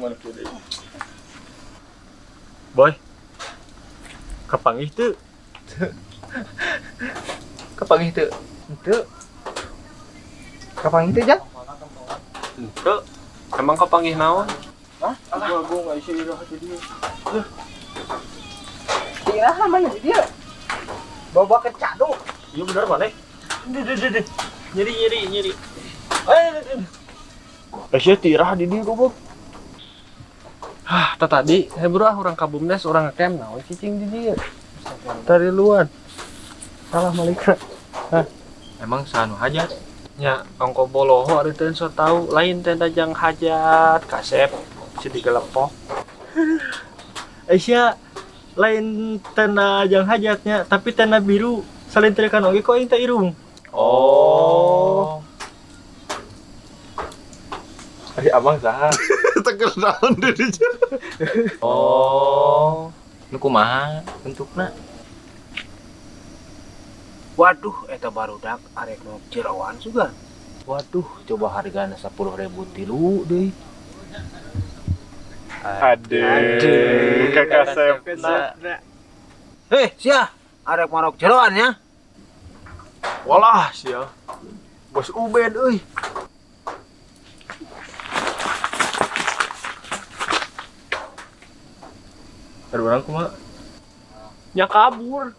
Mana kieu deui. Boy. Kapanggih teu? Kapanggih teu? Henteu. Kapanggih teh, Jang? Henteu. Emang kapanggih naon? Hah? Alah, gua enggak isi iraha di dieu. Iraha mana di dieu? Bawa kecadu. Iya bener maneh. Deh deh deh. Nyeri nyeri nyeri. Eh, sia teu iraha di dieu goblok. Hah, tadi bro ah urang ka BUMDes urang ngecamp naon cicing di dieu. Dari luar. Salah malika. Hah. Emang sanu hajat? Nya, ongko boloho ari teh so tau lain tenda jang hajat kasep si digelepok. Aisyah lain tenda jang hajatnya tapi tenda biru salintrikan oge kok aing teh irung. Oh. Ari abang saha? Teker naon deui dieu. Oh. Nu kumaha bentukna? Waduh, eta barudak arek nu jeroan sugan. Waduh, coba hargana 10.000 tilu deui. Aduh, kakak sepna. Heh, sia, arek marok jeroan ya. Walah sia. Bos Ubed euy. Ada orang kumaha? Nya kabur.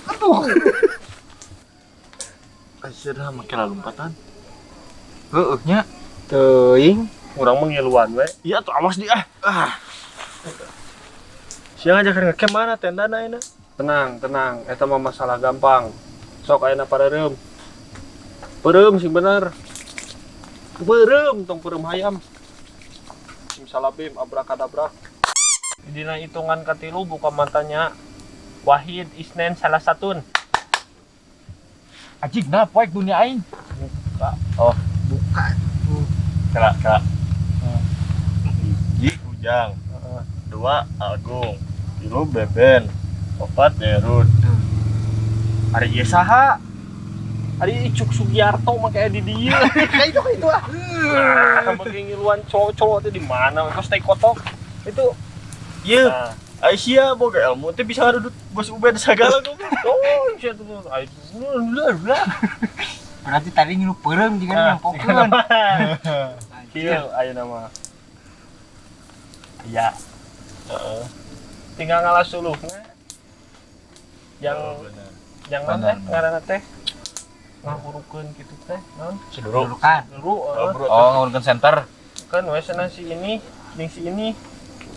Aduh. Aisyah dah make lalumpatan. Heueuh nya. Teuing, urang mah ngiluan we. Iya tuh awas di ah. Ah. Sia ngajakan ngecamp mana tendana ayeuna? Tenang, tenang, eta mah masalah gampang. Sok ayeuna pareureum. Peureum sing bener. Peureum tong peureum hayam. Simsalabim abrakadabra. Dina hitungan katilu buka matanya Wahid Isnen salah satun. Ajig nah poek dunia aing. Buka. Oh, buka. Kela, kela. Hiji Ujang. 2 Agung. 3 Beben. 4 Derun. Ari ieu saha? Ari Icuk Sugiarto make di dieu. Kayak itu itu ah. Make ngiluan cowok-cowok teh di mana? Terus teh kotok. Itu ieu. Nah. Aisyah boga ilmu teh bisa ngadudut Bos Ubed sagala goblok. Oh, sia tuh. Berarti tadi ngilu peureum jeung nyampokeun. Kieu ayeuna mah. Iya. Heeh. Tinggal ngalah suluhna. Yang yang naon teh ngaranna teh? Ngahurukeun kitu teh, naon? Sedurukan. Seduru, Oh, ngahurukeun center. Kan we cenah si ini, jeung si ini.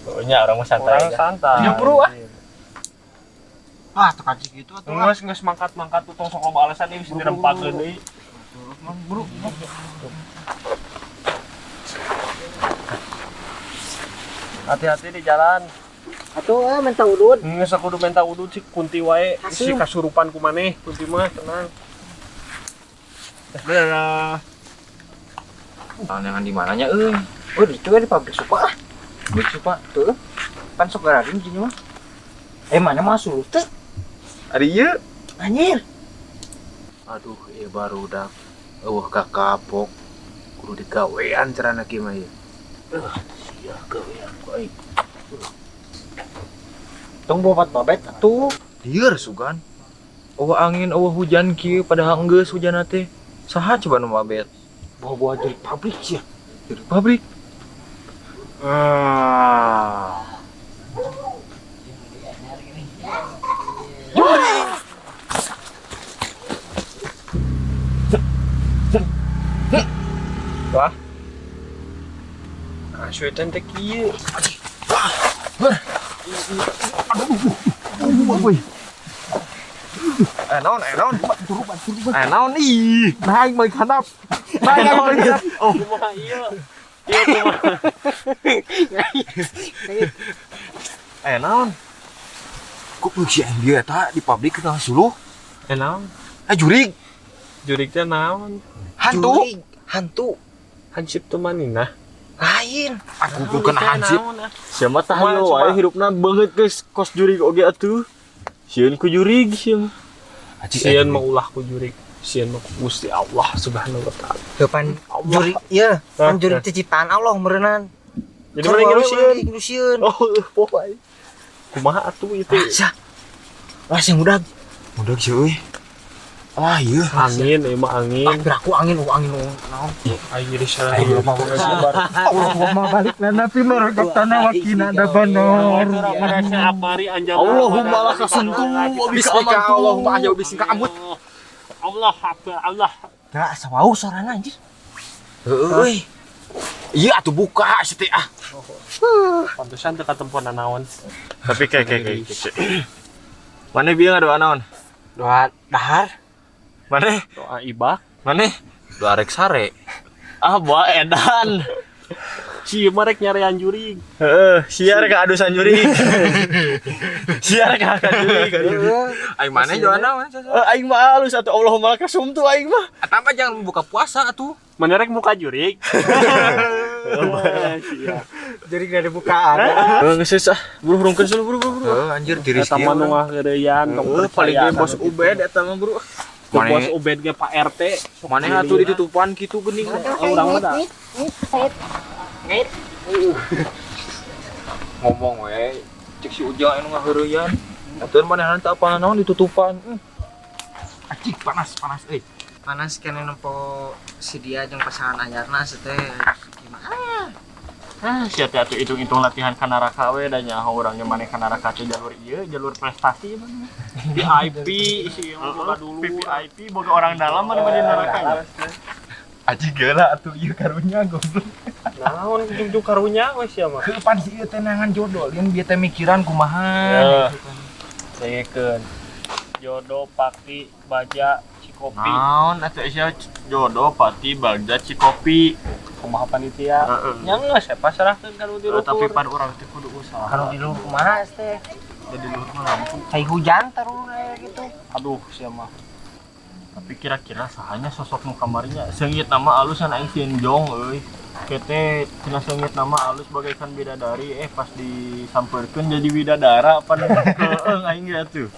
Pokoknya orang mah santai. Orang santai. Ya bro ah. Wah, tuh kaji gitu atuh. Geus geus mangkat-mangkat tuh tong sok loba alasan ieu bisa dirempakeun deui. Bro. Hati-hati di jalan. Atuh minta udud. Geus aku kudu minta udud si kunti wae, si kasurupan ku maneh, kunti mah tenang. Dadah. Tangan di mananya euy? Oh, di itu di pabrik supa ah. Pabrik supa tuh. Pan sok gararing di mah. Mana masuk teh? Ari ieu. Anjir. Aduh, ieu barudak eueuh kakapok. Kudu digawean carana kieu mah ieu. Sia gawean ku aing. Tong bobat babet atuh. Lieur sugan. Eueuh angin, eueuh hujan kieu padahal enggeus hujanna teh. Saha coba nu babet? Bawa-bawa dari pabrik sia. Dari pabrik. Ah. Wah. Nah, syuetan teh kieu. Wah. Aduh. Naon, naon. Naon ih. Naik balik handap. Naik balik handap. Oh, kumaha ieu? Ieu kumaha? Naon? Kok si dia eta di pabrik kana suluh? Naon? Jurig. Jurig teh naon? Hantu. Hantu. Hansip teh manina. Lain. Aku bukan hansip. Siapa tahu wae hirupna beungeut geus kos jurig oge atuh. Sieun ku jurig sieun. Sieun mah ulah ku jurig. Sieun mah ku Gusti Allah Subhanahu wa taala. Depan jurig ieu, pan jurig teh ciptaan Allah meureunnan. Jadi mana ngilu sieun? Ngilu sieun. Oh, poh aing. Kumaha atuh itu? Sia. Lah sing udag. Udah sih euy. Ah iya. Angin, ieu mah angin. Ah, piraku angin, oh angin, oh naon. Aing jadi salah. Allahumma balik lana fi marqatana wa qina adzabannar. Allahumma laka sentuh wa bika amantu. Allahumma ahya bismika amut. Allah akbar Allah. Dah asa wau sorana anjir. Heueuh euy. Iya atuh buka si teh ah. Pantesan teu katemponan naon. Tapi kayak kayak kayak. Mana bieu ngadoa naon? Doa dahar. Mana? Doa ibak. Mana? Doa rek sare. Ah, buah edan. Si mah rek nyarean jurig. Heeh, sia rek adusan jurig. Sia rek akan jurig. Aing maneh doa naon? Eh, aing mah alus atuh Allahumma laka sumtu aing mah. Atau mah jangan buka puasa atuh. Mana rek muka jurig. Jurig dari bukaan. Heeh, geus ah. Buru hurungkeun sulu buru buru. Heuh anjir tiris Eta mah nu ngaheureyan tong Heeh, paling percaya ge bos kana Ubed eta mah bro. Teu bos Ubed ge Pak RT. Maneh atuh ditutupan kitu geuning. Urang mah da. Ngomong we cek si Ujang anu ngaheureyan. Atuh manehna teu apal naon ditutupan. Anjing panas panas euy. Panas kene nempo si dia jeung pasangan anyarna teh gimana? Ah, sia teh atuh hitung-hitung latihan ka neraka we da nyaho urang ge maneh ka neraka teh jalur ieu, jalur prestasi mah. VIP si mah boga dulu. VVIP boga orang dalam mah di neraka nya. Anjing geula atuh ieu karunya goblok. Naon ujung-ujung karunya we sia mah. Heuh pan si ieu teh nangan jodoh, lian bieu teh mikiran kumaha. Ya. Dengekeun. Jodoh pati baja Cikopi. Naon atuh sia jodoh pati bagja Cikopi. Kumaha panitia? Heeh. Nya geus saya pasrahkeun ka nu di Eh, tapi luhur. pan urang teh kudu usaha. Kalau di luhur kumaha teh? Jadi luhur mah lampu. Cai hujan terus gitu. Aduh sia mah. Tapi kira-kira sahanya sosok nu kamarinya seungit nama alus aing sieun jong euy. Kete cenah seungit nama alus bagaikan bidadari pas disampeurkeun jadi bidadara pan heueung aing ge atuh.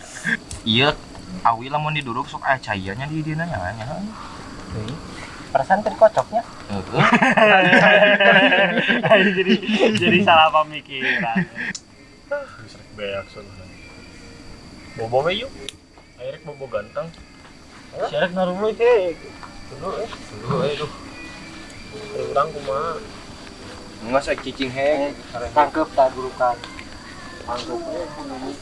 Iya awi lamun diduruk sok aya caiannya di dina nya nya. Perasaan tadi kocoknya. Heeh. Jadi salah pemikiran. Geus rek beak soalna. Bobo we yuk. Aing rek bobo ganteng. Sia rek naruluy teh. Dulu eh. Dulu euy duh. Urang kumaha? Enggak saya cicing hek. Tangkep tak gurukan. Tangkep we kudu.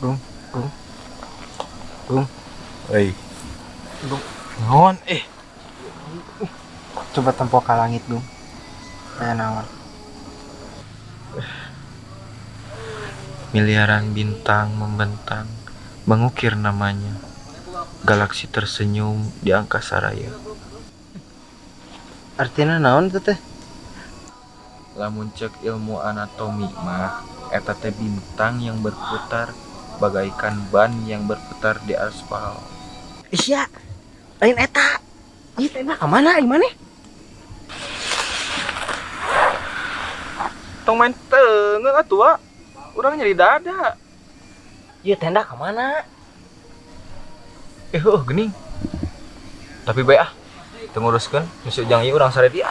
Gung, gung. Gung. Euy. Gung. Naon eh? Coba tempo ka langit, Gung. Kayak naon. Miliaran bintang membentang mengukir namanya. Galaksi tersenyum di angkasa raya. Artinya naon teh teh? Lamun cek ilmu anatomi mah eta teh bintang yang berputar bagaikan ban yang berputar di aspal. Sia. Lain eta. Ieu teh ka mana ieu maneh? Tong main teungeun atuh wa. Urang nyeri dada. Ieu tenda ka mana? Eh heuh geuning. Tapi bae ah. Teu nguruskeun nu si Ujang ieu urang sare dia.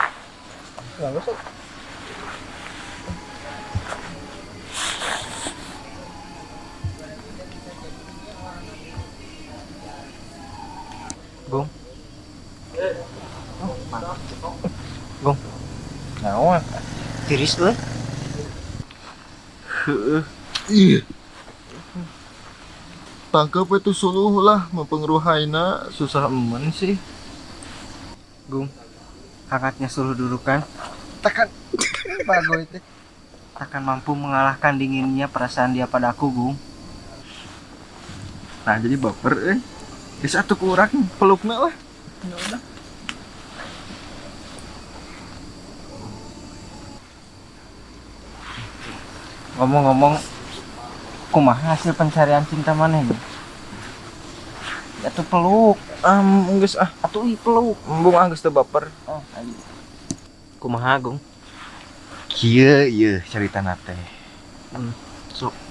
Gung. Oh, mantap. Gung. Naon? Tiris euy. Heeh. Ih. Tangkep itu suluh lah mempengaruhina susah emen sih. Gung. Hangatnya suluh dudukan. Takkan bago itu. Takkan mampu mengalahkan dinginnya perasaan dia padaku, Gung. Nah, jadi baper euy. Geus atuh ku urang pelukna lah. Ya udah. Ngomong-ngomong, kumaha hasil pencarian cinta maneh? Atuh peluk. Ah, geus ah. Atuh ih peluk. Embung ah, geus teu baper. Oh, ayo. Kumaha, Gung? Kieu ieu caritana teh. Sok.